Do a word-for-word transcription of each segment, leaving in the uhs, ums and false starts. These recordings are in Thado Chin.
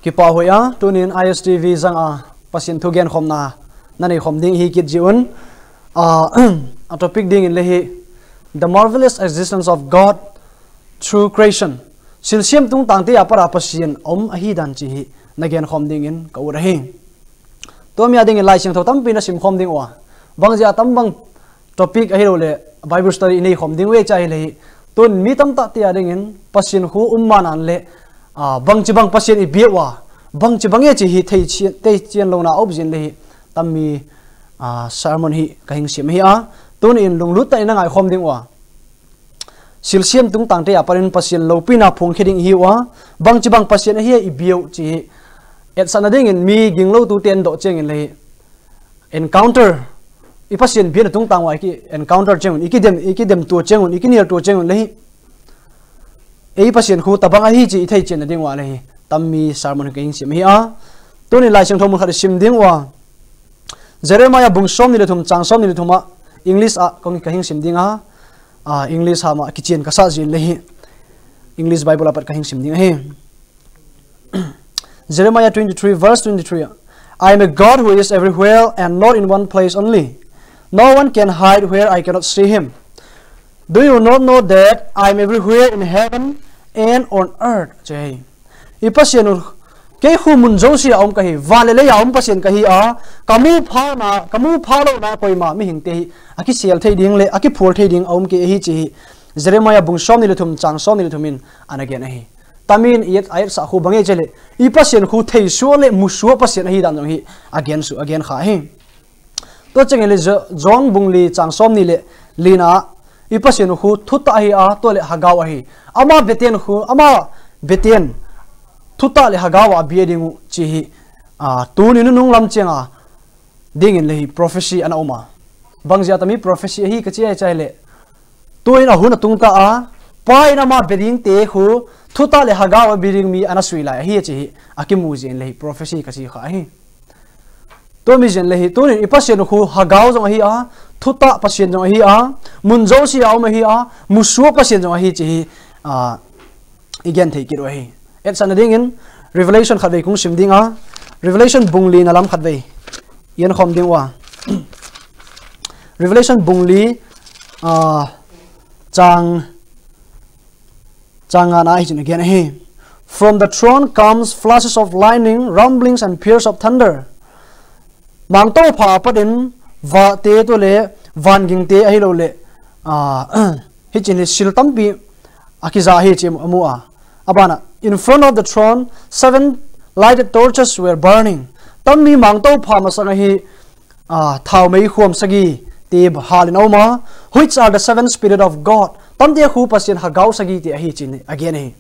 Kipa hoiya, tunin I S T V janga Pathen thu genkhomna nanei khom ding hi kit jiuvin. A, a topic dingin le hi, The Marvelous Existence of God Through Creation. Silsem tungtang tia para Pathen um ahi dan chi hi nagenkhom dingin ka ut ahi. Tua mi a dingin Laisiangthou tampi nasim khom ding uva. Bang jeh a tam bang topic ahilou le Bible study inei khom ding uve cha hile hi. Tun mi tamtah tia dingin Pathen khu um manan le, a, bangchi bang Pathen ibia uva, bangchi bang e chi hi thei chian, thei chian louna aum jin le hi. Tam mi, a, sermon hi kahin sem hi a. Tunin lunglut tah in nangai khom ding uva. Silsem tungtang tia parin Pathen loupina phongkhe ding ihi uva. Bangchi bang Pathen ahi ibia u chi hi. Etsahna dingin mi ginglou tu ten doh chengin le hi. Encounter. I Pathen biana tungtang uva iki encounter chengun, iki dem, iki dem tua chengun, iki nil tua chengun le hi. Ei Pathen khu tabang ahi chi ithei chianna ding uva le hi. Tam mi sermon kahin sem hi a. Tunin Laisiangthou mun khat isim ding uva. Jeremiah bung somni le thum chang somni le thum a English a kong kahin sim ding a. A, English a ma kichen kasa jin le hi. English Bible a pat kahin sim ding ahi. Jeremiah twenty-three, verse twenty-three. "I am a God who is everywhere and not in one place only. No one can hide where I cannot see him. Do you not know that I am everywhere in heaven and on earth?" Chi hi. I Pathen u, kei khu mun jousea um kahi, van le lei a um Pathen kahi a, kamu phana, kamu phalouna koima mihing te hi akisel thei ding le akiphol thei ding aum kei ahi chi hi. Jeremiah bung somni le thum chang somni le thum in ana gen ahi. Tam in i et, a etsah khu bang e chi le, i Pathen khu thei suh le mu suh Pathen ahi dan jong hi agen suh, agen kha hi. Tua chengin le Jo-, John bung li chang somni le lina, i Pathen u khu thutah ahi a, tua le hagao ahi. Ama beten khu, ama beten thutah le hagao a abia ding u chi hi, a, tuni nunung lam chenga dingin le hi prophecy ana um a. Bang jeh a tam hi prophecy ahi kachi e chi le, tuin a hun atung ta a, Pa in ama beding te khu thutah le hagao a abia ding mi ana sui lai ahi chi hi akimu jin le hi prophecy kachi kha ahi. Tua mi jin le hi, tunin i Pathen u khu hagao jong ahi a, thutah Pathen jong ahi a, mun jousea um ahi a, mu suh Pathen jong ahi chi hi, a, i gen thei kit u ahi. Etsahna dingin Revelation khatvei kong sim ding a, Revelation bung lina lam khatvei i en khom ding uva. Revelation bung li, a, chang, chang ngana hi chun again ahi. "From the throne comes flashes of lightning, rumblings and peals of thunder." Mangtopha a pat in vah te tua le van ging te ahilou le, a, hichin hi sil tampi akija hi chi amu a. Abana, "In front of the throne, seven lighted torches were burning." Tam mi mangtopha masanga hi, a, thao meikhom sagi te hal in a um a, "Which are the seven Spirit of God." Tam te khu Pathen hagao sagi te ahi chi hi again ahi.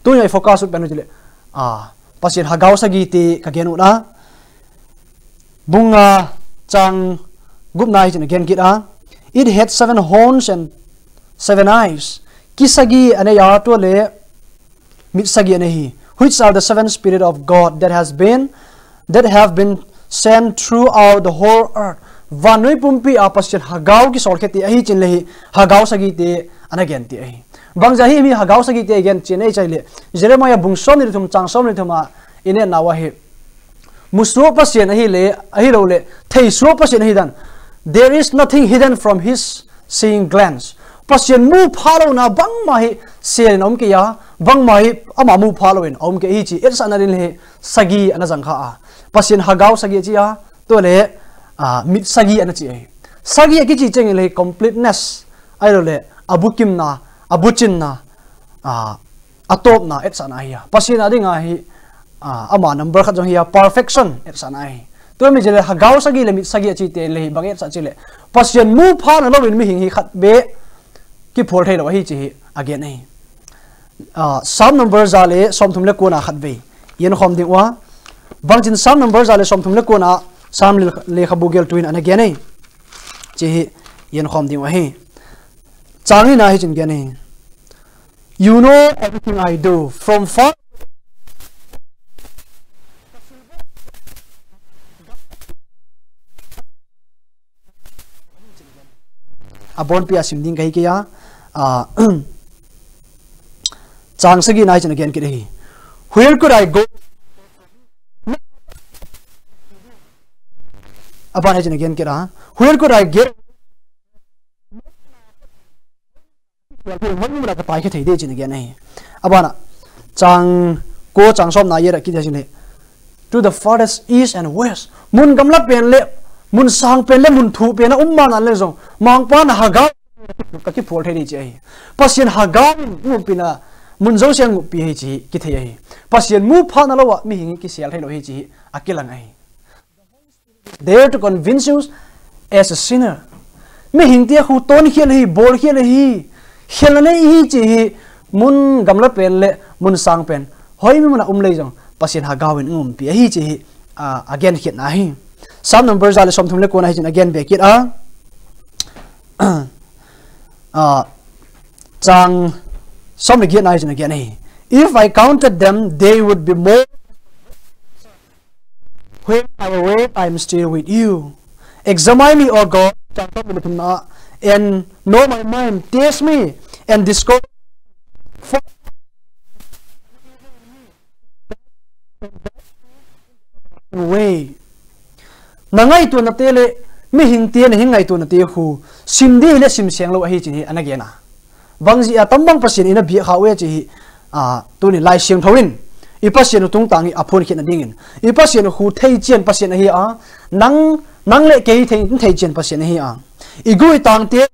Tunia i focus ut pen u chi le, a, Pathen hagao sagi te ka gen u na. Bung nga chang gupna hi chun again kit a. "It had seven horns and seven eyes." Ki sagi anei a, tua le mit sagi anei hi. "Which are the seven Spirit of God that has been, that have been sent throughout the whole earth." Vannoi pumpi a Pathen hagao kisolkhe te ahi chin le hi, hagao sagi te ana gen te ahi. Bang jeh a hi mi hagao sagi te gen chin ahi chi le, Jeremiah bung somni le thum chang somni le thum a i nehna uva hi, mu suh Pathen ahi le, ahilou le, thei suh Pathen ahi dan. "There is nothing hidden from his seeing glance." Pathen mu phalouna bangma hi sel in a um kei a, bangma hi ama mu phalou in a um kei hi chi, etsahna din le hi sagi ana jang kha a. Pathen hagao sagi chi a, tua le, a, mit sagi ana chi ahi. Sagi a kichi cheng le hi completeness, ahilou le, a bukimna, a buchinna, a, a topna etsahna ahi a. Pathen a dinga hi, a, ama number khat jong hi a, perfection etsahna ahi. Tua mi chi le hagao sagi le mit sagi a chi te le hi bang etsah chi le, Pathen mu phalou in mihing hi khat beh kiphol thei lou ahi chi hi again ahi. A, Psalm number ja le somthum le kona khatvei i en khom ding uva. Bang chin Psalm number ja le somthum le kona Psalm le, lekhabu geltu in ana gen ahi. Chi hi i en khom ding uva hi. Chang nina hi chun gen ahi. "You know everything I do. From far," abonpi a sim ding kahi kei a, a, chang sagi na hi chun again kit ahi. "Where could I go Aban hichun agen kit a. Where could I get? Hoimun a katai kit thei ding hichun agen ahi. Abana, chang ko chang som na a kiti hichun le. To the farthest east and west. Mun gamla pen le, mun sang pen le, mun thuh pen a um man a le jong. Mangpan a Hagar kakiphol thei ding chi ahi. Pasian Hagar in ngumpi na, mun jouse a ngumpi ahi chi kithei ahi. Pasian mu phat na lou a, mihing kisel thei lou ahi chi akilang ahi. There to convince you as a sinner. Mihing tia khu ton khel ahi, bol khel ahi, khel na nei ahi chi hi, mun gamla pen le, mun sang pen. Hoimun a um le jong, Pasian Hagar in ngumpi ahi chi hi, a, agen kit na ahi. Psalm number ja le som thum le ko na hichun agen be kit a. A, chang som le get na hichun agen ahi. If I counted them, they would be more. When I awake, I am still with you. Examine me, O God, chang som le thum na, and know my mind. Test me and discover way. Na ngaito na te le, mihing te na hin ngaito na te khu, sim ding le sim seng lou ahi chi hi ana gen a. Bang jeh a tam bang Pasian in a bia kha u e chi hi, a, tuni Laisiangthou in, i Pasian u tungtang hi aphon kit na ding in. I Pasian u khu thei chen Pasian ahi a, nang, nang le kei thei, thei chen Pasian ahi a. I gui tang te,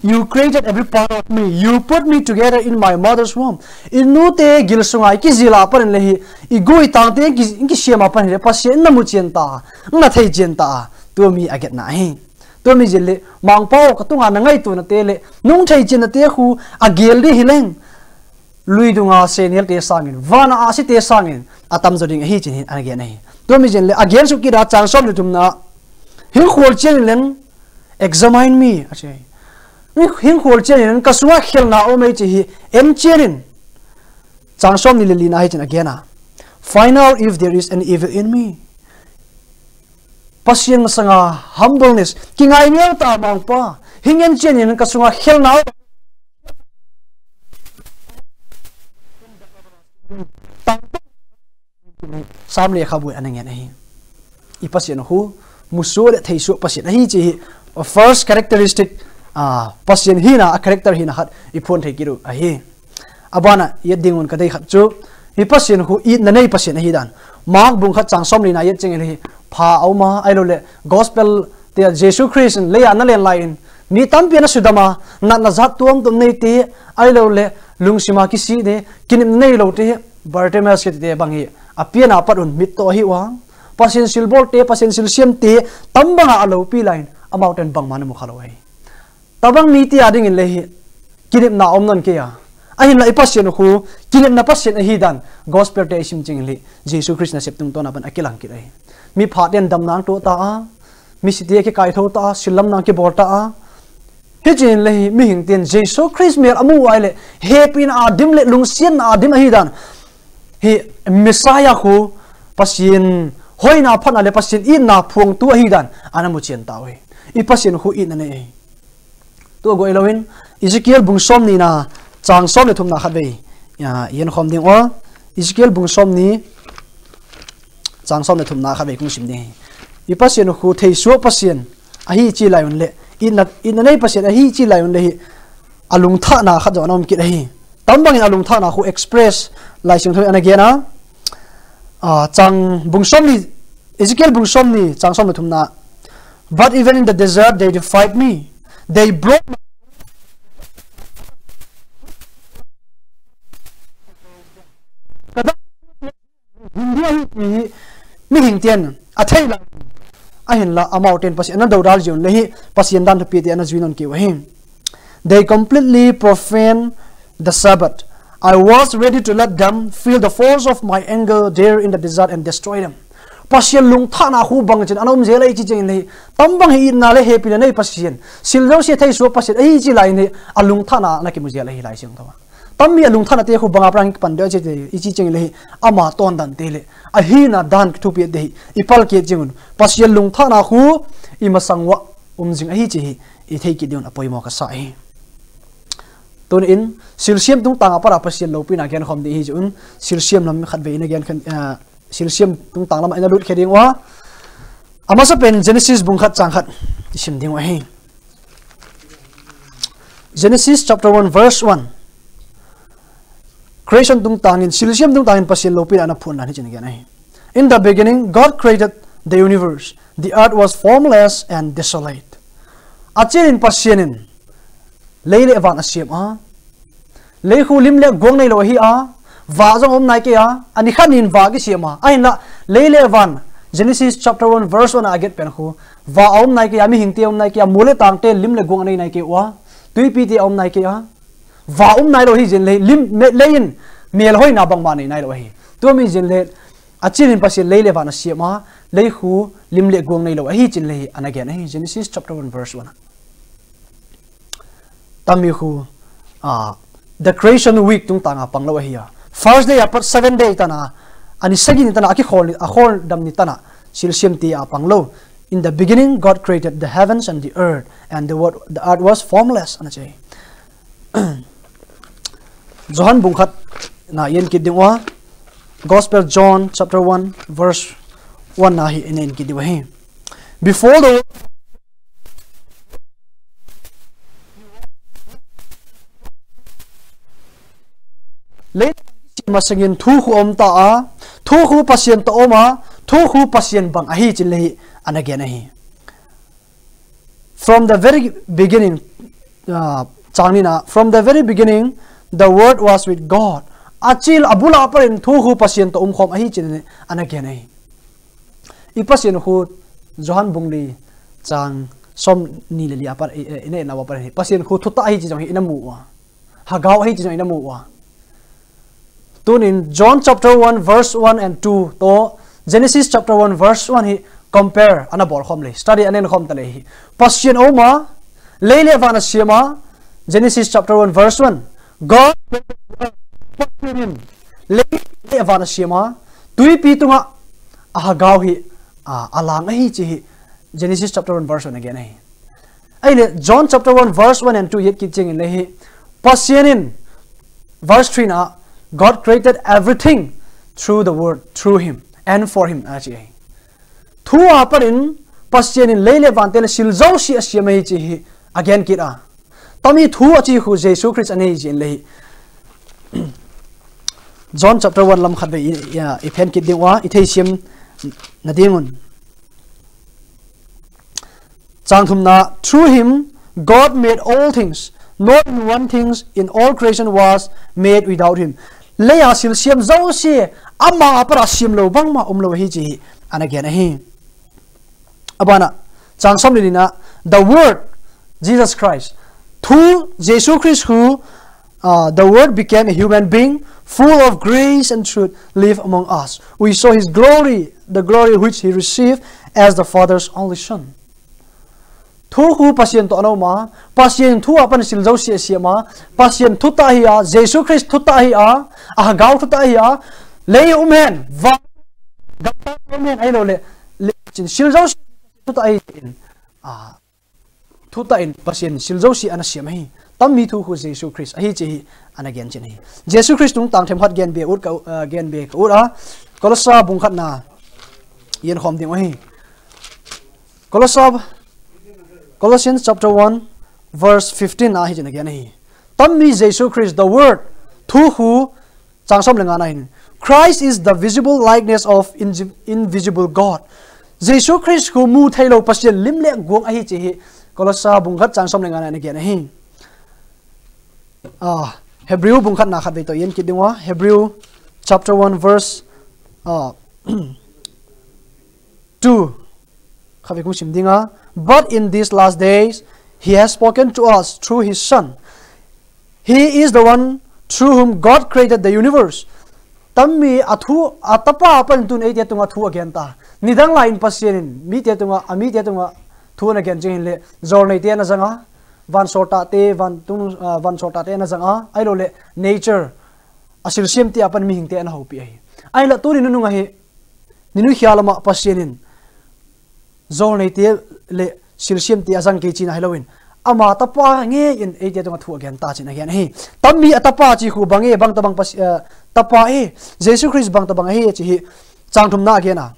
you created every part of me. You put me together in my mother's womb. I nu te gil sunga i kijil a pat in le hi, i gui tang te ki, kisiam a pat in le Pasian na mu chen ta, na thei chen ta. Tumi aget na hi. Tumi jin le, Mangpa o ka tunga na ngaito na te le, nung thei chen na te khu agel ding hi leng. Lui dunga senel te sangin, vana ahsi te sangin, atam jo ding ahi chi hi ana gen ahi. Tumi jin le, agen suk kit a chang som le thum na, hin khol chen in leng, examine me, achi. Hin khol chen in leng, ka sunga khel na um e chi hi, en chen in. Chang som ni le li na hichun agen a. Find out if there is any evil in me. Pasian masanga humbleness, kingai neo ta Mangpa, hin en chen in ka sunga khel na um Psalm lekhabu ana ngen ahi. I Pasian khu, musoh le theisoh Pasian ahi chi hi, first characteristic, a, Pasian hina, a character hina khat, i phon thei kit u ahi. Abana, i et ding un ka dei khat chu, hi Pasian khu, itna nei Pasian ahi dan. Mark bung khat chang som le li na i et cheng le hi, pha a um a, ahilou le, gospel te Jesu Christ in, leiya ana len lai in, mi tampi ana sudam a, natna jat tuamtuam nei te, ahilou le, lungsima kisih te, kinepna nei lou te, Bartimaeus kiti te bang hi, apian a pat un mit toh ahi uva. Pasian silbol te, Pasian silsiam te, tam banga aloupi lai in, amau ten bangma ana mu kha lou ahi. Tabang mi tia ding in le hi, kinepna um nom kei a. Ahinla i Pasian khu, kinepna Pasian ahi dan, gospel te i sim cheng le, Jesu Christ nasep tungtawn a ban akilang kit ahi. Mi pha ten damna atoh ta a, mi si te kikaithou ta a, sil lamna kibol ta a. Hichun le hi, mihing ten Jesu Christ mel amu uva le, hepina a dim le, lungsetna a dim ahi dan. Hi Messiah khu, Pasian hoina phatna le, Pasian itna phuangtu ahi dan, ana mu chen tau hi. I Pasian khu itna nei ahi. Tua goi lou in, Ezekiel bung som ni na, chang som le thum na khat vei. Ya, i en khom ding o. Ezekiel bung som ni, chang som le thum na khat vei kung sim ding. I Pasian khu theisoh Pasian ahi chi lai un le, itna, itna nei Pasian ahi chi lai un le hi, alungthahna khat jong ana um kit ahi. Tam bangin alungthahna khu express Laisiangthou in ana gen a. A, chang bung som ni, Ezekiel bung som ni, chang som le thum na. But even in the desert, they defied me. They broke my Hindia hi, hi, mihing ten athei la. Ahinla, amau ten Pasian ana dodal jiu le hi, Pasian dan thupi te ana jui nom kei u ahi. They completely profane the Sabbath. I was ready to let them feel the force of my anger there in the desert and destroy them. Pasian lungthahna khu bang chin ana um jel ahi chi cheng le hi. Tam bang hi itna le hepina nei Pasian. Sil jouse theisoh Pasian ahi chi lai in hi, alungthahna ana kimu jel ahi Laisiangthou a. Tam mi alungthahna te khu banga prang kipan deu chi te, i chi cheng le hi, ama ton dan te le, ahina dan thupi te hi, i pal kit jing un, Pasian lungthahna khu, i masang uva, um jing ahi chi hi, i thei kit ding un apoimo kasa ahi. Tun in, silsiam tungtang a pat a Pasian loupina gen khom ding hi chi un, silsiam lam khat vei in a gen khan, eh, silsiam tungtang lam a in a lut khe ding uva, Amasapen Genesis bung khat chang khat i sim ding u ahi. Genesis chapter one verse one. Creation tungtangin, silsiam tungtangin Pasian loupina ana phun dan hichun agen ahi. In the beginning, God created the universe. The earth was formless and desolate. Achen in Pasian in lei le van asiam a. Lei khu lim le guang neilou ahi a. Va jong um nai kei a. Ani khat nin va kisiam a. Ahinla lei le van, Genesis chapter one verse one a aget pen khu, va aum nai kei a, mihing te aum nai kei a, mol le tang te lim le guang anei nai kei ua. Tuipi te aum nai kei a. Va um nailou hi jin lei, lim, me, lei in mel hoina bangma nei nailou ahi. Tua mi jin le, achen in Pasian lei le van asiam a, lei khu lim le guang neilou ahi chun lei ana gen ahi, Genesis chapter one verse one. Tami khu, ah, the creation week tungtang a panglou ahi a. First day apat seven day tana, ani sagi ni tana, akikhol ni, akhol dam ni tana, silsiam te a panglou. In the beginning, God created the heavens and the earth, and the, word, the earth was formless. Ana che. Johan bung khat na i en kit ding ua. Gospel John chapter one verse one na hi i en kit ding ua hi. Before the lei masangin thu khu aum ta a, thu khu Pasian toh aum a, thu khu Pasian bang ahi chun lei ana gen ahi. From the very beginning, ah, chang ni na, from the very beginning, the Word was with God. Achil abul a pat in thu khu Pasian toh umkhom ahi chun ana gen ahi. I Pasian khu Johan bung li chang som ni le li a pat, i, i, i ne na wa pat hi. Pasian khu thutah ahi chi jong hi ina mu ua. Hagau ahi chi jong ina mu ua. Tunin John chapter one verse one and two toh Genesis chapter one verse one hi compare ana bol khom le, study ana en khom ta le hi. Pasian aum a, lei le van asiam a, Genesis chapter one verse one. God created the earth. Pasian in lei le van asiam a, tuipi tunga ahagau hi, a, alang ahi chi hi Genesis chapter one verse one again ahi. Ahile John chapter one verse one and two i et kit chengin lei hi, Pasian in, verse three na, God created everything through the word, through him, and for him, achi ahi. Thu a pat in, Pasian in lei le van te le sil jouse asiam ahi chi hi, again kit a. Tami thu achi khu Jesu Christ ahi jin lei hi. John chapter one lam khat vei i, i, i phen kit ding ua, i theisiam na ding un. Chang thumna, through him, God made all things. Not in one thing in all creation was made without him. Lei a sil siam jouse, ama a pat a siam lou bangma um lou ahi chi hi, ana gen ahi. Abana, chang som le ni na, the word, Jesus Christ. Thu, Jesu Christ khu, uh, the word became a human being, full of grace and truth, live among us. We saw his glory, the glory which he received as the Father's only Son. Thu khu Pasian toh ana um a, Pasian thu a pat in sil jouse asiam a, Pasian thutah ahi a, Jesu Christ thutah ahi a, ahagau thutah ahi a, lei um hen, van, gamta um hen, ahilou le, le, chin sil jouse thutah ahi in, a, thutah in Pasian sil jouse ana siam ahi. Tami thu khu Jesu Christ ahi chi hi ana gen chin ahi. Jesu Christ tungtang themkhat gen be ut ka, uh, gen be ka ut a. Kolosa bung khat na i en khom ding u ahi. Kolosa, Colossians chapter one, verse fifteen a hi chin again ahi. Tami Jesu Christ, the Word, thu khu, chang som le nga na hin. Christ is the visible likeness of invi-, invisible God. Jesu Christ khu mu thei lou Pasian lim le guang ahi chi hi. Kolosa bung khat chang som le nga na in again ahi. Ah, Hebrew bung khat na khat vei toh i en kit ding ua. Hebrew chapter one verse, ah, two. Khat vei kong sim ding a. But in these last days, he has spoken to us through his Son. He is the one through whom God created the universe. Tami a thu, a tapa a pat in tun eite tunga thu again ta. Nidang lai in Pasian in, mite tunga, a mite tunga thu ana gen ching hin le, jolnei te ana jang a, van soltah te, van tung, ah, van soltah te ana jang a, ahilou le, nature, a sil siam te a pat in mihing te ana houpi ahi. Ahinla tuni nunung ahi, Ninu hia lama Pasian in, jolnei te le sil siam te a jang kei china hilou in, ama tapa nge in eite tunga thu again ta chin again ahi. Tami a tapa chi khu bang e, bang tabang Pasi-, eh, tapa e, Jesu Christ bang tabang ahi chi hi chang thumna again a.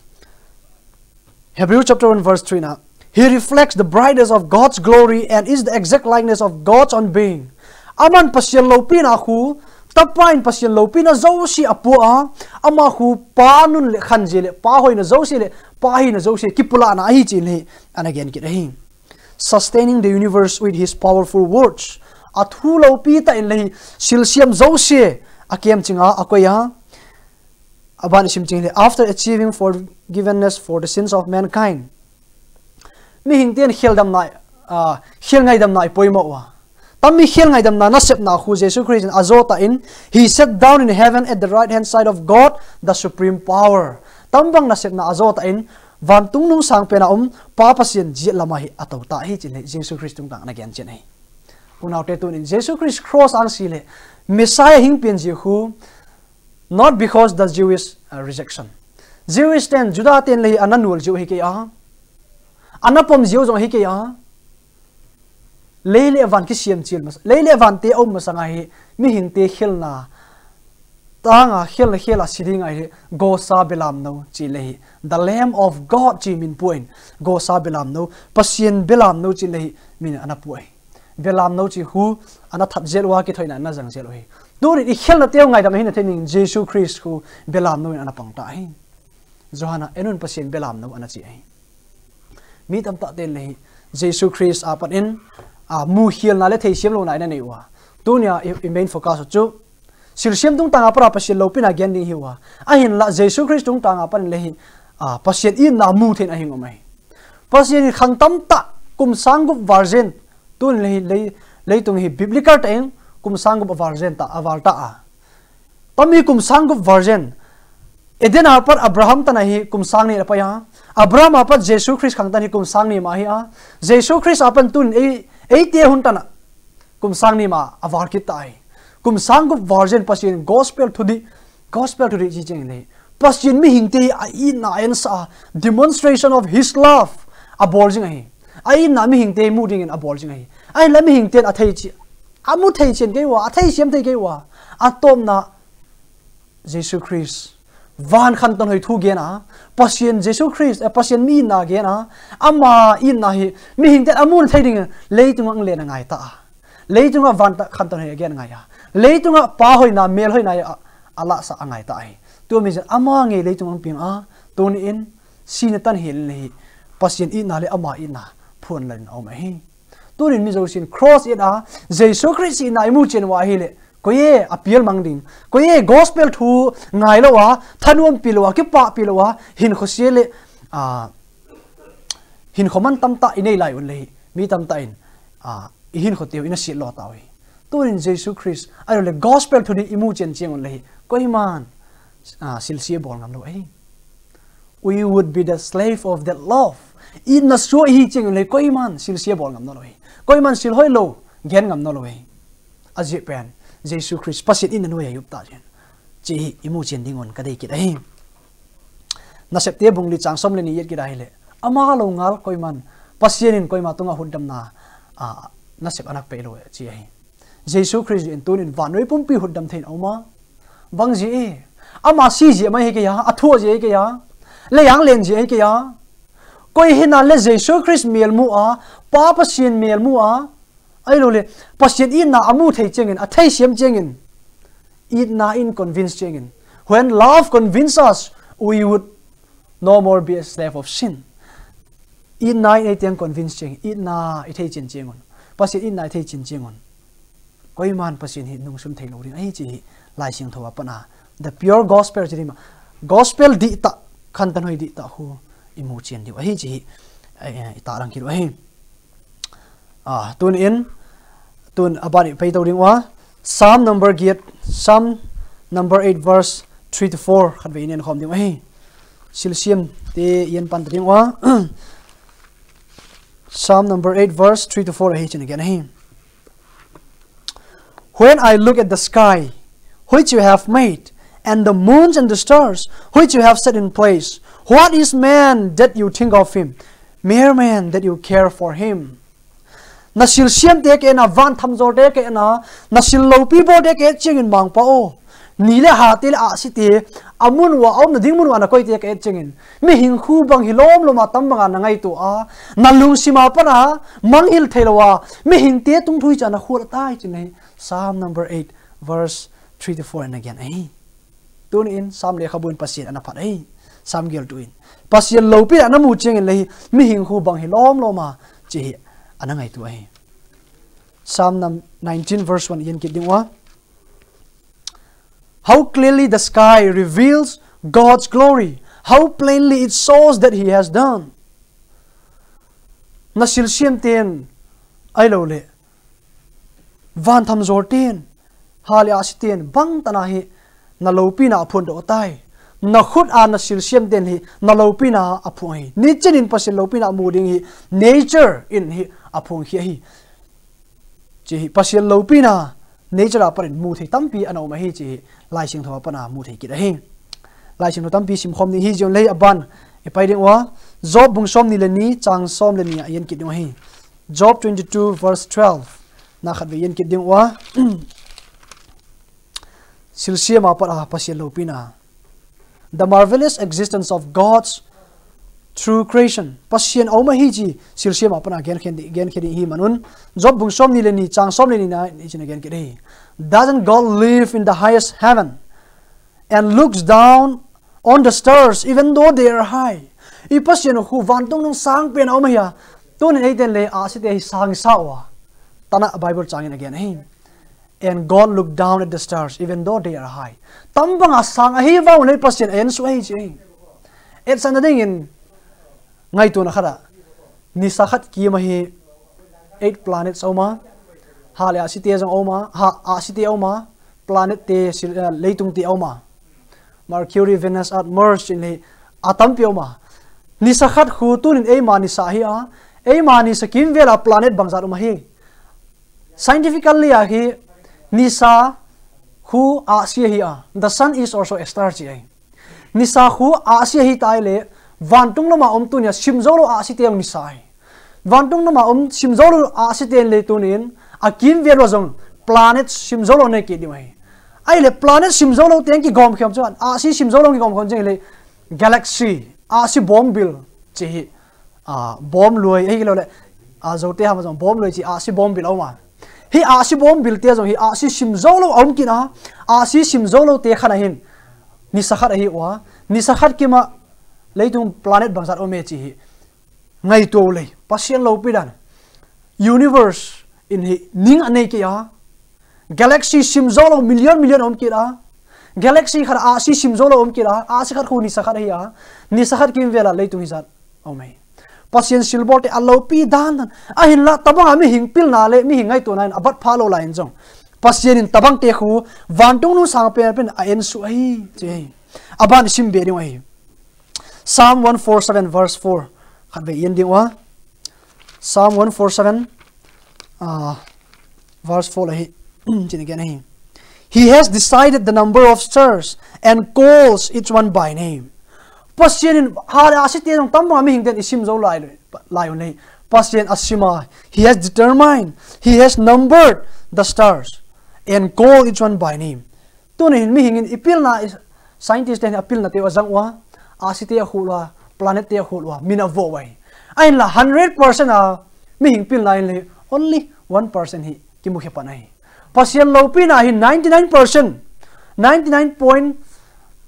Hebrew chapter one verse three na, "He reflects the brightness of God's glory and is the exact likeness of God's own being." Aman Pasian loupina khu, tapa in Pasian loupina jouse apua, ama khu pa nun le khan jeh le, pa hoina jouse le, pa hina jouse kipulahna ahi chih le, ana gen kit ahi. Sustaining the universe with his powerful words. Athu loupi tah in le hi, silsiam jouse, akem chinga, akoi a, Aban isim ching le, "After achieving forgiveness for the sins of mankind." Mihing ten khel damna, ah, khel ngaidamna ipoimo uva. Tam mi khel ngaidamna nasepna khu Jesu Christ in ajo tah in, "He sat down in heaven at the right hand side of God, the supreme power." Tam bang nasepna ajo tah in, vantung nungsang pena um, Pa Pasian jet lama hi atou tah ahi chih le, Jesu Christ tungtang ana gen chen ahi. Unaute tunin, Jesu Christ cross a si le, Messiah hing pen jeh khu, not because the Jewish, uh, rejection. Jewish ten, Juda ten le hi ana nul jiu hi kei a. Ana pom jiu jong hi kei a. Lei le van kisiam chil mas-, lei le van te um masanga hi, mihing te khelna. Tanga khel le khel a si ding ahi, Gosa belamno chih le hi. The Lamb of God chih min puin, Gosa belamno, Pasian belamno chih le hi, min ana pu ahi. Belamno chih khu, ana that jel uva kithoina ana jang jel u ahi. Tunin i khelna teu ngaidam ahi na thening Jesu Christ khu belamno in ana pang tah ahi. Johan a, "En un Pasian belamno," ana chi ahi. Mi tamtah ten le hi, Jesu Christ a pat in, a, mukhel na le theisiam louna ina nei uva. Tunia i, i main focus chu, silsiam tungtang a pat a Pasian loupina gen ding hi uva. Ahinla Jesu Christ tungtang a pat in le hi, a, Pasian itna mu thei in ahin um ahi. Pasian in khang tamtah kum sang gup val jen, tun le hi lei, leitung hi biblical tah in kum sang gup a val jen tah, a val tah a. Tam hi kum sang gup val jen. Eden a pat Abraham tan a hi kum sang ni le pai a. Abraham a pat Jesu Christ khang tan hi kum sang ni ma hi a. Jesu Christ a pat tun ei, eite hun tan a kum sang ni ma a val kit tah ahi. Kum sang gup val jen Pasian gospel thudih, gospel thudih chi cheng le. Pasian mihing te hi a itna a ensa a, demonstration of his love a bol jing ahi. A itna mihing te mu dingin a bol jing ahi. Ahinla mihing ten a thei chi, a mu thei chen kei uva, a theisiam thei kei uva. A tomna Jesu Christ. Van khantou hoi thu gen a, Pasian Jesu Christ, eh, Pasian mi itna gen a, ama itna hi, mihing ten a mu thei dingin, leitung a len angai tah a. Leitung a van tah khantou hoi gen angai a. Leitung a Pa hoina, mel hoina a, a lahsah angai tah ahi. Tua mi jen ama ngei leitung a peng a, tunin, sina tan hel le hi, Pasian itna le ama itna, phun lan a um ahi. Tunin mi jousen cross it a, Jesu Christ itna i mu chen uva ahile, koi e a pial mang ding, koi e gospel thu ngai lou a, thanom pi lou a, kipah pi lou a, hinkho se le, a, hinkho man tamtah i nei lai un le hi, mi tamtah in, a, i hinkho teu ina siat lo tau hi. Tunin Jesu Christ, ahilou le gospel thudih i mu chen cheng un le hi, koiman, a, silsia bol ngam lou ahi. We would be the slave of that love. Itna sua hi cheng le koiman silsia bol ngam nalou hi. Koiman sil hoi lou, gen ngam nalou hi. Ajeh pen, Jesu Christ, Pasian itna noiya i up tah chen. Chi hi, i mu chen ding un ka dei kit ahi. Nasepte bung li chang som le ni i et kit ahile. Ama lou ngal koiman, Pasian in koima tunga hutdamna, a, nasep ana pe lou e, chi ahi. Jesu Christ in tunin vannoi pumpi hutdam thei in a um a. Bang jeh e. Ama si jeh mai hi kei a, a thu jeh hi kei a. Lei a len jeh hi kei a. Koi hina le Jesu Christ mel mu a, Pa Pasian mel mu a. Ahilou le, Pasian itna a mu thei cheng in, a theisiam cheng in. Itna in convince cheng in. When love convince us, we would no more be a slave of sin. Itna in eitiang convince cheng, itna i thei chen cheng un. Pasian itna i thei chen cheng un. Koiman Pasian hi nungsum thei lou ding ahi chi hi Laisiangthou a pat a. The pure gospel chi ding ma. Gospel dihtah, khantou hoi dihtah khu i mu chen diu ahi chi hi, eh, eh, i tahlang kit u ahi. A, tunin, tun a ban i pei tou ding uva. Psalm number get, Psalm number eight verse three to four, khatvei i en khom ding u ahi. Silsiam te i en pan ta ding uva. Psalm number eight verse three to four ahi chun again ahi. When I look at the sky, which you have made, and the moons and the stars, which you have set in place, what is man that you think of him? Mere man that you care for him. Na silsiam te ke na, van thamjol te ke na, na sil loupi bol te ke chingin mangpa o. Ni le ha te le ahsi te, amun uva, aumna ding mun uva ana koi te ka et chengin. Mihing khu bang hi lom lom a tam banga na ngaito a, na lungsima pat a, manghil thei lou a, mihing te tungthu hi cha na khol tai ching ahi. Psalm number eight, verse three to four in again ahi. Tuni in, Psalm lekhabu in Pasian ana phat ahi. Psalm geltu in. Pasian loupina ana mu chengin le hi, mihing khu bang hi lom lom a, chi hi, ana ngaito ahi. Psalm num-, nineteen verse one i en kit ding uva. How clearly the sky reveals God's glory. How plainly it shows that he has done. Na silsiam ten, ahilou le, van tham jor ten, ha le ahsi ten, bang tah a hi, na loupina aphong doh tai. Na khut a na silsiam ten hi, na loupina aphong ahi. Nichen in Pasian loupina mu ding hi, nature in hi aphong hi ahi. Chi hi, Pasian loupina, nature a pat in mu thei tampi ana um ahi chi hi, Laisiangthou a pat a mu thei kit ahi. Laisiangthou tampi simkhom ni hi jong le hi aban, i pai ding uva, Job bung som ni le ni, chang som le ni a i en kit ding ahi. Job twenty-two verse twelve, na khatvei i en kit ding uva. Silsiam a pat a Pasian loupina. The marvelous existence of God's true creation. Pasian aum ahi chi silsiam a pat a gen khen di, gen khen di hi manun. Job bung som ni le ni, chang som le ni na, ni chin a gen kit ahi. Doesn't God live in the highest heaven and looks down on the stars, even though they are high? I Pasian khu vantung nung sang pen aum ahi a. Tunin eiten le ahsi te hi sang sa uva. Tana Bible chang in again ahi. And God looked down at the stars, even though they are high. Tam banga sang ahi vang le Pasian a en suh ahi chi. Etsahna ding in ngaituna khat a. Nisa khat kim a hi eight planets a um a. Ha le ahsi te jong a um a. Ha, ahsi te a um a. Planet te sil-, eh, leitung te a um a. Mercury, Venus, Earth, Mars, in le atampi a um a. Nisa khat khu tunin eima nisa ahi a. Eima nisa kimvel a planet bangzat um ahi. Scientifically a hi nisa khu ahsi ahi a. The sun is also a star chi ahi. Nisa khu ahsi ahi tai le vantung lama um tunia simjou lou ahsi te jong nisa ahi. Vantung lama um simjou lou ahsi te le tunin a kimvel uva jong planet simjou lou nei kit diu ahi. Ahile planet simjou lou te kigom khem chu ahsi simjou lou kigom khem chu le galaxy, ahsi bombil chi hi. A, bomb luai, ahi lou le, a, Zote Ham a jong bomb luai chi, ahsi bombil a um a. Hi ahsi bombil te jong hi ahsi simjou lou a um kit a, ahsi simjou lou te khat a hin. Nisa khat ahi uva, nisa khat kim a leitung planet bangzat um e chi hi. Ngaito le, Pasian loupi dan. Universe in hi ning a nei kei a. Galaxy simjou lou million million a um kit a. Galaxy khat a ahsi simjou lou a um kit a. Ahsi khat khu nisa khat ahi a. Nisa khat kimvel a leitung hijat a um e. Pasian silbol te a loupi dan dan. Ahinla tabang a mihing pilna le mihing ngaitona in abat pha lou lai in jong. Pasian in tabang te khu vantung nung sang pen pen a en suh ahi. Chi ahi. Aban sim be ding ahi. Psalm one four seven verse four. Khatvei i en ding uva. Psalm one four seven, ah, verse four la hi, chin again ahi. He has decided the number of stars and calls each one by name. Pasian in ha le ahsi te jong tam banga mihing ten i simjou lai le, lai un le. Pasian a sim a, he has determined, he has numbered the stars and called each one by name. Tuni hin mihing in i pilna, i scientist ten a pilna te u a jang uva, ahsi te a khol uva, planet te a khol uva, min a vo uva hi. Ahinla hundred percent a mihing pilna in le only one percent hi kimu khe pan ahi. Pasian loupina hi ninety-nine percent, ninety-nine point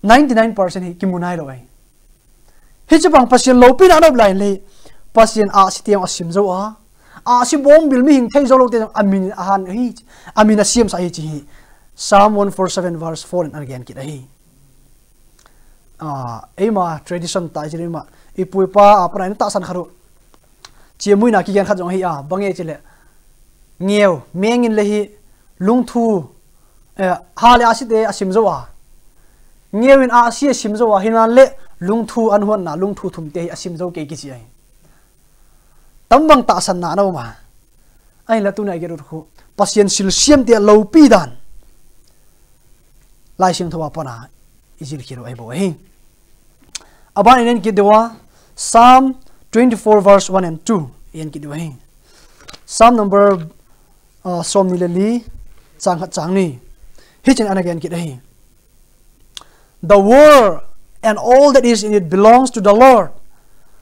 nine nine percent hi kimu nai lou ahi. Hiche bang Pasian loupina a nop lai le, Pasian ahsi te a simjou a, ahsi bombil mihing theijou lou te a min a han hi, a min a siam sa hi chi hi. Psalm one four seven verse four in a gen kit ahi. Ah, eima tradition tai chi le eima, i pu i pa a pat a in tahsan khat u. Chia muina kigen khat jong ahi a, bang e chi le. Ngeu, meng in le hi, lungthu, eh, ha le ahsi te a simjou a. Ngeu in ahsi a simjou a, hinan le lungthu an huan na, lungthu thum te hi a simjou kei kichi ahi. Tam bang tahsan na na um a. Ahinla tuna i get ut khu. Pasian silsiam te a loupi dan. Laisiangthou a pat a i jil khel u ahi bou ahi. Aban i en kit diu a, Psalm twenty-four verse one and two i en kit diu ahi. Psalm number, uh, som ni le li, chang khat chang ni. Hichin ana gen kit ahi. The world and all that is in it belongs to the Lord.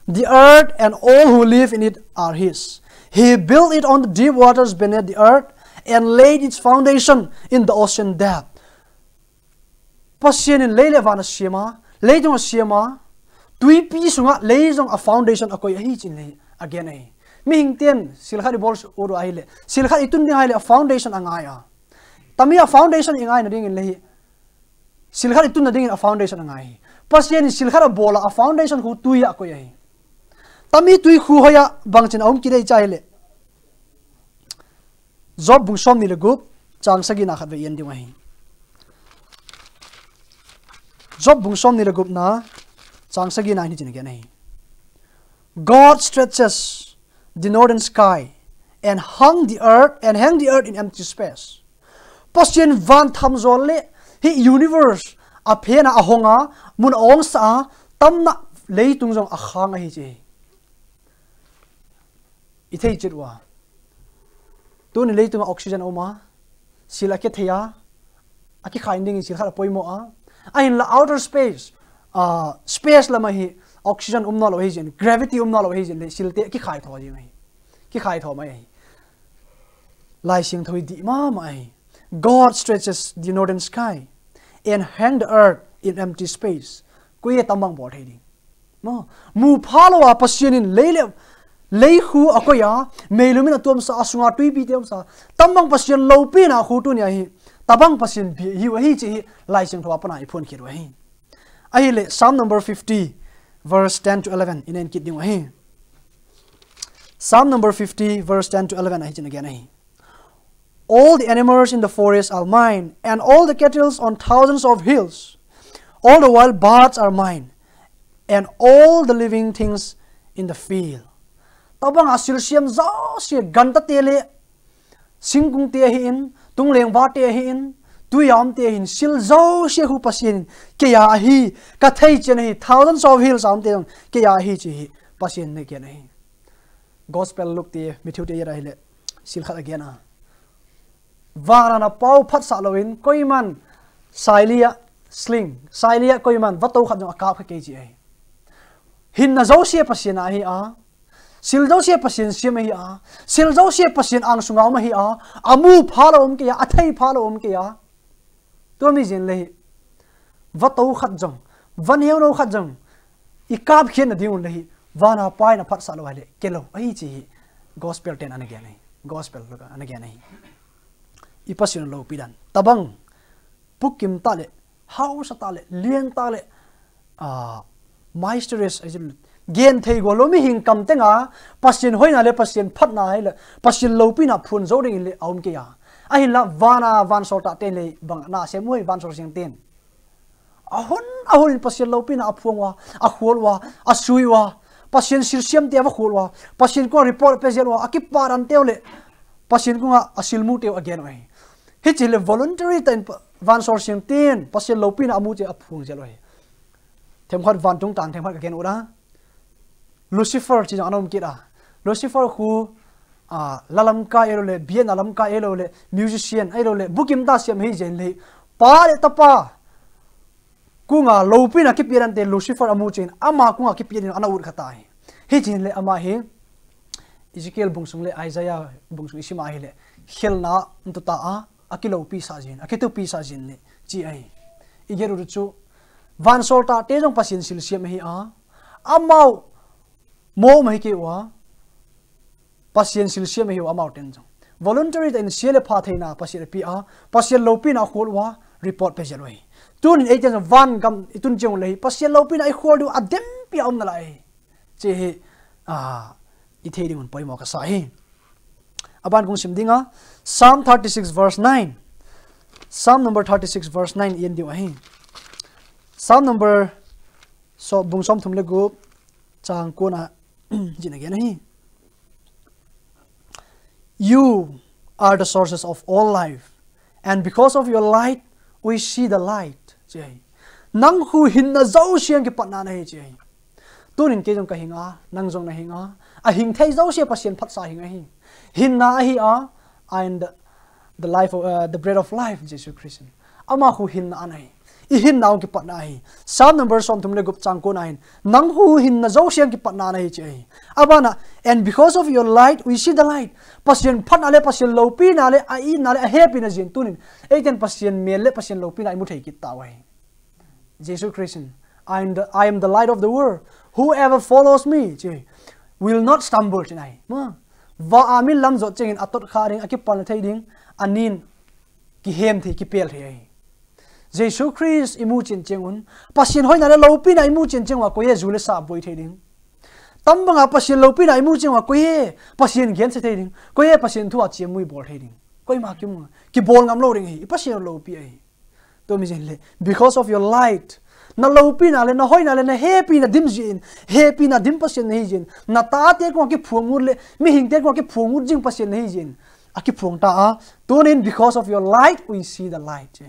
The earth and all who live in it are his. He built it on the deep waters beneath the earth and laid its foundation in the ocean depth. Pasian in lei le van asem a, leitung asem a, tuipi sunga lei jong a foundation akoi ahi tin lei again ahi. Mihing ten sil khat ibol u ahile, sil khat itun ding ahile a foundation angai a. Tami a foundation ingaina dingin lei, sil khat itunna dingin a foundation angai ahi. Pasian in sil khat abol a, a foundation khu tui a akoi ahi. Tami tui khu hoiya bangchin aum kit ding ahile, Job bung somni le gup, chang sagina khatvei i en diu ahi. Job bung somni le gupna, chang sagina hin hitin again ahi. God stretches the northern sky and hung the earth and hang the earth in empty space. Pasian van thamjol le hi universe aphen a, ahong a, mun a ongsa a, tamna leitung jong akhang ahi chi. I thei chet ua. Tuni leitunga oxygen aum a, sil akithei a, akikhai dingin sil khat apoimo a. Ahinla outer space, ah, space lama hi oxygen um nalou ahi jin, gravity um nalou ahi jin, le sil te kikhai tho jing ahi. Kikhai tho mai ahi. Laisiangthou hi dih mama ahi. God stretches the northern sky and hang the earth in empty space. Koi e tambang bol thei ding. Mo, mu phalou a Pasian in lei le, lei khu akoi a, meilum in atuamsa, asunga tuipi te umsa, tambang Pasian loupina khu tunia hi, tabang Pasian bia hiu ahi chi hi, Laisiangthou a pana iphon kit u ahi. Ahile, Psalm number fifty, verse ten to eleven, i en kit ding u ahi. Psalm number fifty, verse ten to eleven, ahi chin again ahi. All the animals in the forest are mine, and all the cattle on thousands of hills. All the wild birds are mine, and all the living things in the field. Tabang a silsiam jouse, ganta te le, singkung te ahin, tungleng va te ahin, tuiam te ahin, sil jouse khu Pasian in, keia ahi, kathei chen ahi, thousands of hills a um te jong, keia ahi chi hi, Pasian in agen ahi. Gospel Luke te, Matthew te i et ahile, sil khat agen a. Vana na pao phatsah louvin, koiman, sailia, sling, sailia koiman, vatou khat jong akap kha kei chi ahi. Hinna jouse Pasian a ahi a, sil jouse Pasian siam ahi a, sil jouse Pasian angsunga um ahi a, amu phalou um keia, athei phalou um keia. Tua mi jin le hi, vatou khat jong, vaneo nou khat jong, i kap khian na ding un le hi, vana pai na phatsah lou ahile, kelou, ahi chi hi, gospel ten ana gen ahi, gospel lou ana gen ahi. I Pasian loupi dan, tabang, pukim ta le, hausa ta le, lien ta le, ah, mysterious, ahi chi, gen thei go lou mihing kam tenga, Pasian hoina le, Pasian phatna ahile, Pasian loupina phun jou ding le, aum keia. Ahinla vana, vansol ta ten le, bang na sem u ahi vansol sing ten. Ahun, ahun in Pasian loupina aphuang ua, akhol ua, asui ua, Pasian silsiam te avakhol ua, Pasian kong report pe jel ua, akipa dan teu le, Pasian konga asil mu teu agen u ahi. Hichi le voluntary ta in pa, vansol sing ten, Pasian loupina amu che aphuang jel u ahi. Themkhat vantung tang, themkhat kagen u da. Lucifer chi jong ana um kit a. Lucifer khu, ah, la lamkai ahilou le, biena lamkai ahilou le, musician ahilou le, bukim ta siam ahi jin le, Pa le Tapa konga loupina kipia dan te Lucifer amu chen, ama konga kipia dan ana ut kha tai. Hichi hin le ama hi, Ezekiel bung sung le Isaiah bung sung i sim ahile, khelna ntu ta a, akiloupi sa jin, akitupi sa jin le, chi ahi. I gen u chu, vansol ta te jong Pasian silsiam ahi a, amau mo ma hi kei ua, Pasian silsiam ahi ua amau ten jong. Voluntary ta in sia le pha theina Pasian api a, Pasian loupina akhol ua, report pe jel u ahi. Tunin eiten jong van gam itun cheng u le hi, Pasian loupina ikhol diu adem pi a um nalai. Chi hi, ah, i thei ding un poimo kasa hi. Aban kong sim dinga, Psalm thirty-six verse nine. Psalm number thirty-six verse nine i en diu ahi. Psalm number, so, bung som thum le gup, chang kona, jin again ahi. You are the sources of all life, and because of your light, we see the light. Chi ahi. Nang khu hinna jouse a kipatna nahi chi ahi. Tunin kei jong kahinga, nang jong nahinga, ahing thei jouse Pasian phatsa hinga hi. Hinna ahi a, and the, the life of, uh, the bread of life, Jesus Christ. Ama khu hinna ana hi. I hinnau kipatna ahi. Psalm number som thum le gup chang ko na hin, nang huhhingna jouse kipatna ahi chi ahi. Abana, "And because of your light, we see the light." Pasian phatna le, Pasian loupina le, a itna le, a hepina jeh in tunin, eiten Pasian mel le Pasian loupina i mu thei kit tau ahi. Jesu Christ in, "I am the, I am the light of the world. Whoever follows me," chi, "will not stumble," chi ahi. Ma, va a min lam jot chengin a tot kha ding, a kipalna thei ding, a nin kihem thei, kipel thei ahi. Jesu Christ i mu chen cheng un, Pasian hoina le loupina i mu chen cheng uva, koi e ju le sa boi thei ding? Tambanga Pasian loupina i mu cheng uva, koi e Pasian gense thei ding? Koi e Pasian thu a chiamui bol thei ding? Koima kimu, kibol ngam lou ding ahi, i Pasian loupi ahi. Tumi jin le, because of your light. Na loupina le, na hoina le, na hepina dim jin, hepina dim Pasian nahi jin, na tate kong kiphong ut le, mihingte kong kiphong ut jing Pasian nahi jin, a kiphong ta a. Tunin, because of your light, we see the light.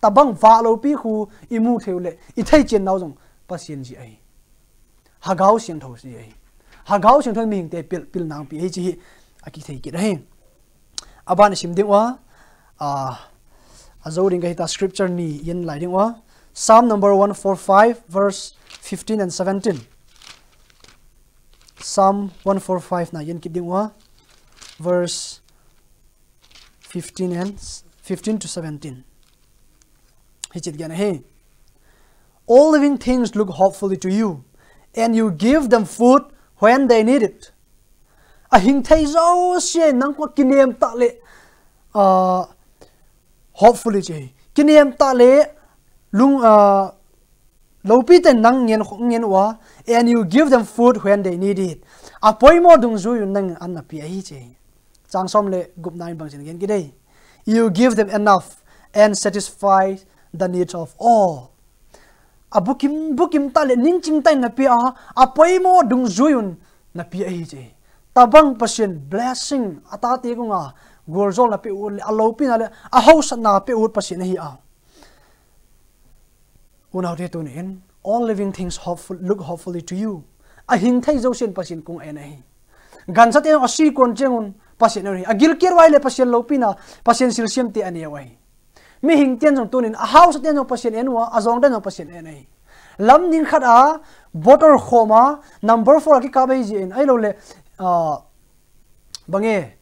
Tabang va loupi khu i mu thei u le, i thei chen nau jong Pasian jeh ahi. Hagao Siangthou jeh ahi. Hagao Siangthou mihingte pil, pil nang pi ahi chi hi, a kithei kit ahi. Aban i sim ding uva, ah, a jou ding ka hita scripture ni i en lai ding uva. Psalm number one four five, verse fifteen and seventeen. Psalm one four five na i en kit ding uva. Verse fifteen and s-, fifteen to seventeen. Hichi gen ahi. "All living things look hopefully to you, and you give them food when they need it." A hing thei jouse nang kong a kinem tah le, ah, hopefully chi, kinem tah le lung, ah, loupi ten nang ngen, ngen uva, "And you give them food when they need it." A poimo dungjui un nang an na pe ahi chi. Chang som le gup na in bang chin gen kit e. "You give them enough and satisfy the needs of all." A bukim, bukim tah le ningching tah in na pe a, a poimo dungjui un na pe ahi chi. Tabang Pasian blessing, a tate kong a gualjol na pe ut le, a loupina le, a hausatna pe ut Pasian ahi a. Unaute tunin, "All living things hopeful, look hopefully to you." A hing thei jousen Pasian kong a en ahi. Gancha te a si kon cheng un Pasian en ahi. A gilkel uva le Pasian loupina, Pasian silsiam te a neo ahi. Mihing ten jong tunin, a hausa ten jong Pasian en uva, a jong ten jong Pasian en ahi. Lam ning khat a, bottle khom a, number four a kikap ahi jeh in, ahilou le, ah, bang e,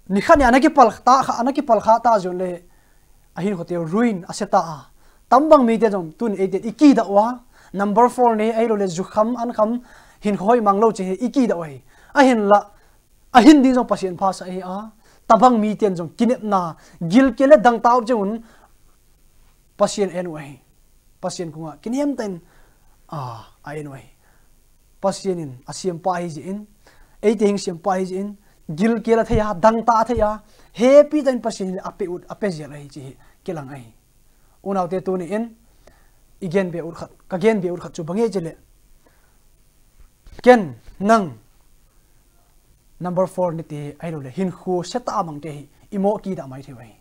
nikhat ni ana kipal ta kha, ana kipal kha ta jong le, a hinkho te ruin a se ta a. Tambang mite jong tun eite i kidah uva, number four ni, ahilou le jukham, ankham, hinkho hoi mang lou chi hi i kidah uva hi. Ahinla, a hin ding jong Pasian phasah ahi a. Tabang miten jong kinepna, gilkel le dangtah cheng un Pasian en uva hi. Pasian kong a kinem tah in, a, a en uva hi. Pasian in a siampa ahi jeh in, eite hing siampa ahi jeh in, gilkel a thei a, dangtah a thei a, hepi tah in Pasian in a pe ut, a pe jel ahi chi hi kilang ahi. Unaute tunin, i gen be ut khat, ka gen be ut khat chu bang e chi le, ken, nang, number four ni te, ahilou le, hinkho se tah a mang te hi, i mo kidah mai thei uva hi.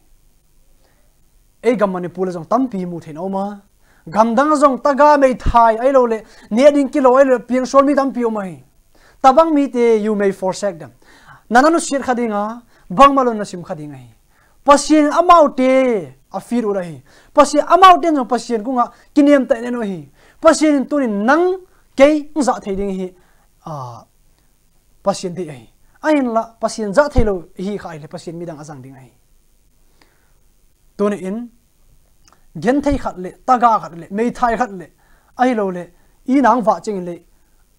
Ei gam Manipur le jong tampi mu thei na um a. Gamdang jong taga meithai, ahilou le, neh ding kilou, ahilou le, piang sual mi tampi um ahi. Tabang mite, you may forsake them. Na na nusiat kha ding a, bangma lou na sim kha ding ahi. Pasian in amaute a fit ut ahi. Pasian, amaute jong Pasian kong a kinem tah in en u ahi. Pasian in tunin nang kei hung jah thei ding hi, a, Pasian dei ahi. Ahinla, Pasian jah thei lou hi kha ahile, Pasian midang a jang ding ahi. Tunin, genthei khat le, taga khat le, meithai khat le, ahilou le, i nang vah cheng le,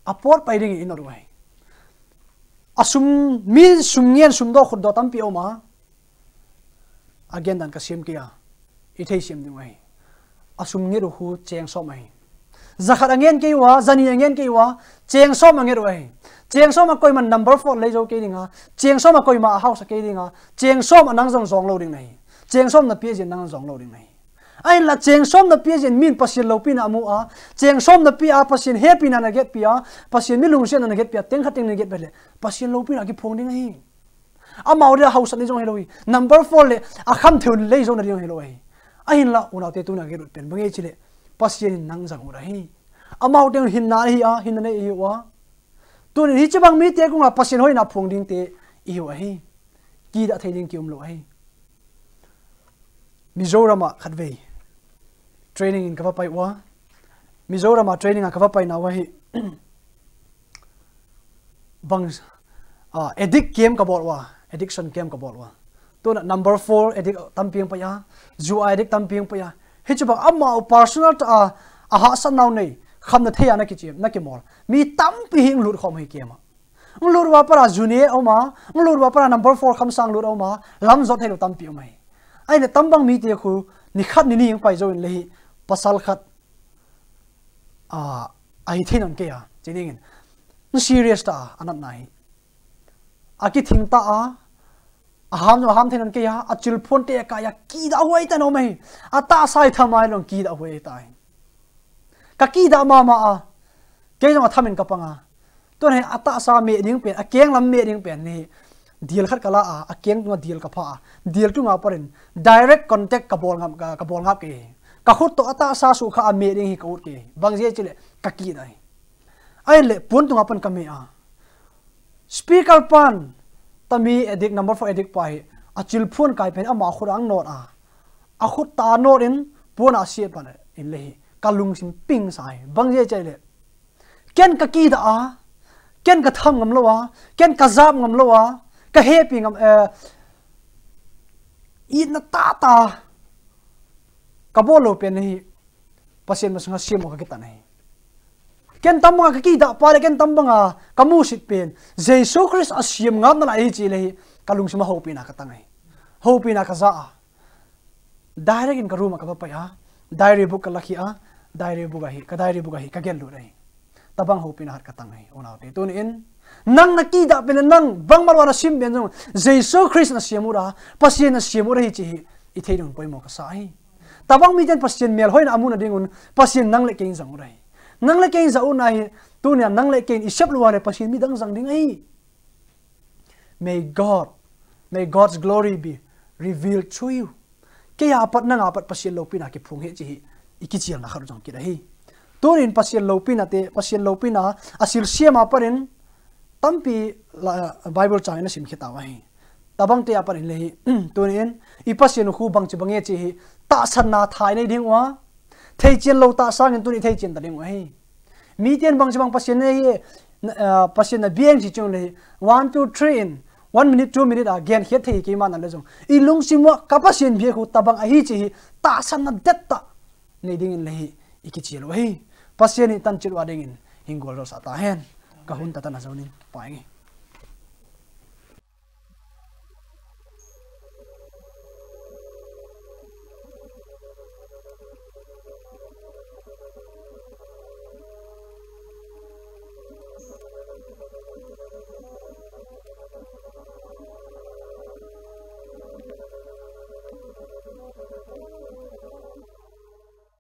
a pot pai ding i not u ahi. A sum, mi sum ngen sum doh khut doh tampi um a. A gen dan ka sim kei a, i thei sim ding u ahi. A sum nget u khu cheng som ahi. Jakhat a ngen kei uva, jani a ngen kei uva, cheng som a nget u ahi. Cheng som a koiman number four lei jou kei ding a, cheng som a koima a hausa kei ding a, cheng som a nang jong jong lou ding nahi. Cheng som na pe jeh in nang jong lou ding nahi. Ahinla cheng som na pe jeh in min Pasian loupina a mu a, cheng som na pe a Pasian hepina na get pi a, Pasian mi lungsetna na get pi a, teng khat teng na get pi le, Pasian loupina a kiphong ding ahi. Amaute a hausa ni jong hilou hi. Number four le, a kham thei u lei jou na ding hilou ahi. Ahinla, unaute tuna ka get ut pen bang e chi le, Pasian in nang jang ut ahi. Amaute hinna ahi a, hinna nei ahi uva. Tunin hiche bang mite kong a Pasian hoina phong ding te i hiu ahi. Kidah thei ding ki um lou ahi. Mizoram a khatvei. Training in ka va pai uva. Mizoram a training a ka va pai nauva hi. Bang, ah, addict camp ka bol uva, addiction camp ka bol uva. Tuna number four addict tampi hung pai a, ju a addict tampi hung pai a. Hichu bang ama personal ta a, a hahsat nau nei, khamna thei a na kichim, na kimol. Mi tampi hi hung lut khom hi camp a. Hung lut uva para junior a um a, hung lut uva para number four khamsang lut a um a, lam jot thei lou tampi um ahi. Ahile tambang mite khu, ni khat ni ni hung pai jou in le hi, pasal khat, a, ahi thei nahi kei a, chi dingin. Serious ta a, a natna hi. A kithing ta a, a ham jong a ham thei nahi kei a, a chilphon te a kai a, kidah huai ta nom ahi. A tahsa hi tham a long kidah huai ta ahi. Ka kidah mama a, kei jong a tham in ka pang a. Tun hi a tahsa meh ding pen, a keng lam meh ding pen ni. Dil khat ka la a, a keng tunga dil ka pha a. Dil tunga parin, direct contact ka bol ngam, ka, ka bol ngap kei. Ka khut toh a tahsa sukha a meh ding hi ka ut kei. Bang jeh chule, ka kidah ahi. Ahile, pon tunga pan ka meh a. Speaker pan, tami addict, number four addict pa hi, a chilphon kai pen ama khut a hung not a. A khut toh a not in, pon a siet pan in le hi, ka lungsim ping sa ahi. Bang jeh chule, ken ka kidah a, ken ka tham ngam lou a, ken ka jap ngam lou a, ka hepi ngam, eh, itna tah tah, ka bol lou pen hi, Pathen masanga siam u ka kitan ahi. Ken tambanga ka kidah pa le, ken tambanga ka musit pen, Jesu Christ a siam ngapna lai hi chi le hi, ka lungsim a hopina ka tang ahi. Hopina ka ja a. Direct in ka room a ka va pai a. Diary book ka la khi a. Diary book ahi, ka diary book ahi, ka gel lut ahi. Tabang hopina hat ka tang ahi, unaute. Tun in, nang na kidah pen le nang, bangma lou a na sim pen jong, Jesu Christ na siam u ra, Pathen na siam u ra hi chi hi, i thei ding poimo ka sa ahi. Tabang miten Pathen melhoina a mu na ding un, Pathen nang le kei in jang u ra hi. Nang le kei in jang u na hi, tunia nang le kei in i sep lou a le Pathen midang jang ding ahi. May God, may God's glory be revealed through you. Kei a pat nang a pat Pathen loupina kiphong hi chi hi, i kichelna khat jong kit ahi. Tun in Pathen loupina te, Pathen loupina a sil siam a pat in tampi la, Bible chang in a sim kit tau ahi. Tabang te a pat in le hi, tun in i Pathen u khu bang chi bang e chi hi, tahsanna thai nei ding uva, theichen lou tah sangin tun i theichen ta ding u ahi. Miten bang chi bang Pathen nei hi, ah, Pathen na biang chi chung le hi, one, two, three in, one minute, two minute a gen khiat thei kei man a le jong. I lungsim uva ka Pathen bia khu tabang ahi chi hi, tahsanna det tah nei ding in le hi, i kichel u ahi. Pathen in tan chil uva ding in, hing gol jo sa ta hen. Ka hun ta tan a jong in, pa nge.